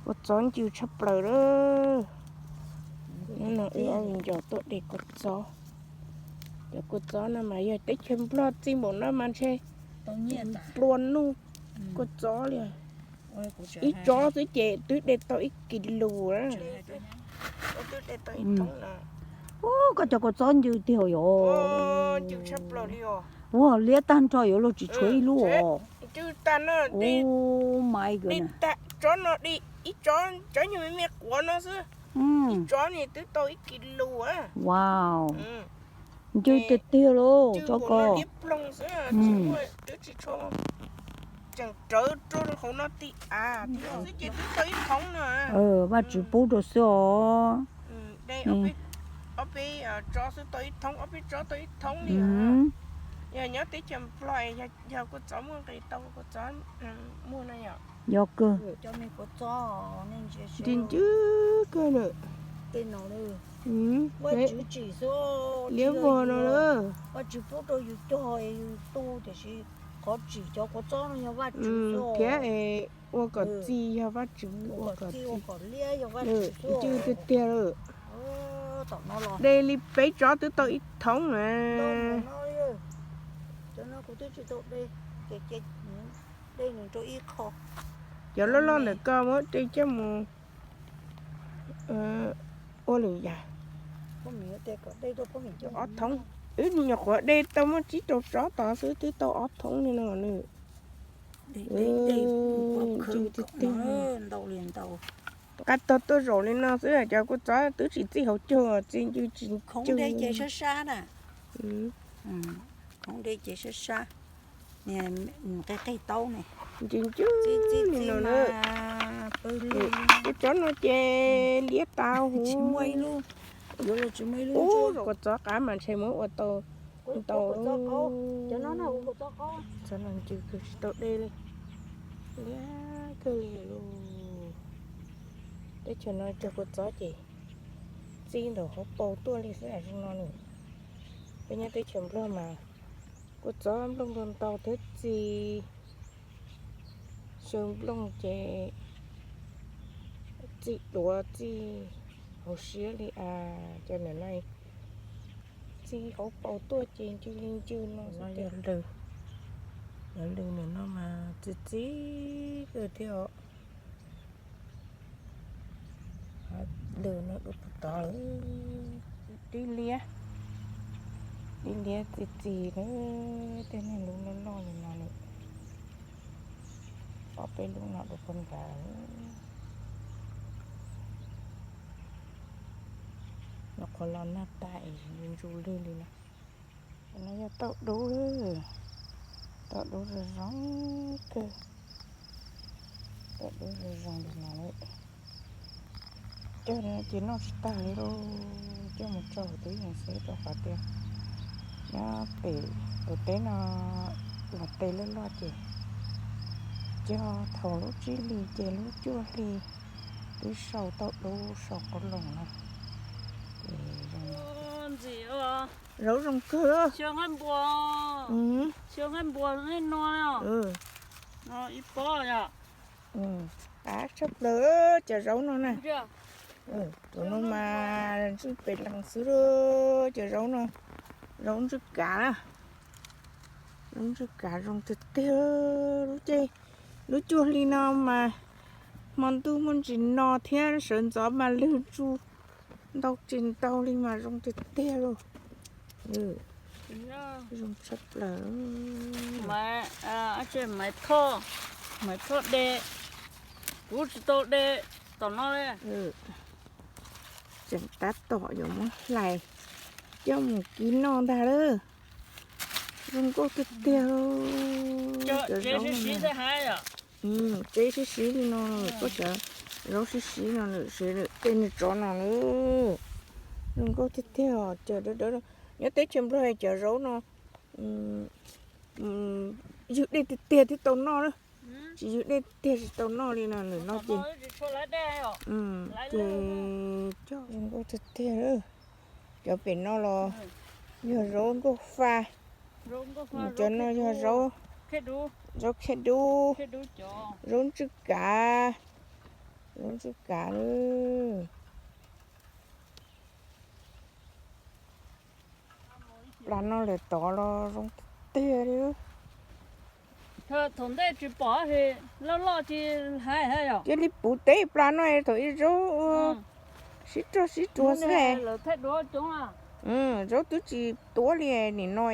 Kua txob ncw tshaj plaws lawm. Hnub no wb ob viv ncaus tuaj de kua txob. Cov kua txob no mas yog teb chaws Nplog txi npaum no mas ntshe plua nuj kua txob li. Ib tsob xwb ces twb de tau ib kis lus. Koj cov kua txob ncw tiag yom. Ua liab tag nrho yuav luag tsis tshuav ib lub os. Ub, mai kawg na. Tsob no ib tsob, tsob nyuag me me quav no xwb. Ib tsob ni twb tau ib kis lus. Wow, ncw tiag tiag lauj tsob ko. Tseem rawv rau hauv no ti av xwb ces twb tau ib thoob no. Vaj tswv pub rau xwb os. Ob peb tsob xwb tau ib thoob, ob peb tsob tau ib thoob li. Yog nyob teb chaws Nplog yog kua txob muaj nqis tau kua txob muaj no yom. Yog kawg. Cov me kua txob ncw ncw kawg lawm. Tej no Vaj tswv tsim xwb, liab vog no lawm. Vaj tswv pub rau yus cog yus tu tiam sis qhov tsim cov kua txob no yog Vaj tswv xwb. Thiab ua kom txi yog Vaj tswv ua kom txi. Ncw tiag tiag lawm. De li peb tsob twb tau ib thoob na. Cov loj loj ntawm ko muab de coj mus ua lwm yam. Ob thoob, wb nyuam qhuav de tau muaj tsib rau tsob tod xwb twb tau ob thoob li no nws. Nqa tog tuaj zaum li no xwb cov kua txob twb tsis txij hauv caug, txi ncw tsis ncw. Khoov de ces sab sab na. Khoov de ces sab sab. Qe qe taub ne. Ncw ncw li no na. Tus tsob no ces liab tau huv. Ub, kua txob qab mas ntshe muab ua tau ntau. Txob no ncw kawg tsis tau de li. Liab kawg li lauj. Teb chaws no cog kua txob ces txij ntawm hauv paus tuaj li xwb zoo no nws. Peb nyob teb chaws Nplog mas kua txob nplooj ntau ntau thiab txi xyaw nplooj ces txi duav txi hauv siab li a. Cov ntawm no txij hauv paus tuaj ces ncw li ncw no. Yog lws, yog lws ntawm no mas txi txi kawg thiab os. Lws no dua puag tod lawm. Dib liab, dib liab txi txi na. Tej niag lub loj loj li no lawm. Ob peb lub no dua puag nrad. Nyuam qhuav los nag tas es ntsuj lwg li no. No yog tauj dub, tauj dub zoo zoo kawg. Tauj dub zoo zoo li no lawm. Cog ces noj tsis tag li lauj, coj mus tso hauv tub yees xwb rau qhov tias nyob pem tus teb no los tes loj loj ces cog thaum lub tsib hlis ces lub cuaj hlis twb sau tauj dub sau qauv loos no. Ces zoo. Ntxim os. Zaub zoo kawg. Xyov nqaij npua, xyov nqaij npua nej no. No ib pob yom. Qab tshaj plaws cov zaub no na. Cov no mas ntswj pem lees xwb lauj, cov zaub no, zaub ntswj kav na. Zaub ntswj kav zoo tiag tiag. Lub ces, lub cuaj hli no mas hmo ntuj muaj ntsis no thiab sawv ntxov mas lwg ntsu ntau tsis ntau li mas zoo tiag tiag lauj. Zoo tshaj plaws. Maiv Thoj, Maiv Thoj de, kuv tsis tau de tom no li. Tseem tab tom yuav muab hlais coj mus kib noj ntag lawm. Zoo nkauj tiag tiag. Tsev sib siv li no, koj cov zaub sib siv no lawm, tej nws tsov no lawm. Zoo nkauj tiag tiag os, cov dawb dawb. Nyob teb chaws Nplog cov zaub no ywg dej tiag tiag thiaj tau noj na. Tsis ywg dej tiag tsis tau noj li no, nws no ces, ces cog zoo nkauj tiag tiag. Cov pem no los yog zaub nkauj fa, cov no yog zaub, zaub khiaj dub, zaub ntswj kav. Ntsej kav li. Plas no lawm tod los zoo tiag li. Thaum ntej tsis pom, loj loj tsis hais yom. Cia li puv teb plas no thaum ib zaug sib rog sib rua xwb. Zaub twb tsis tuab li nim no.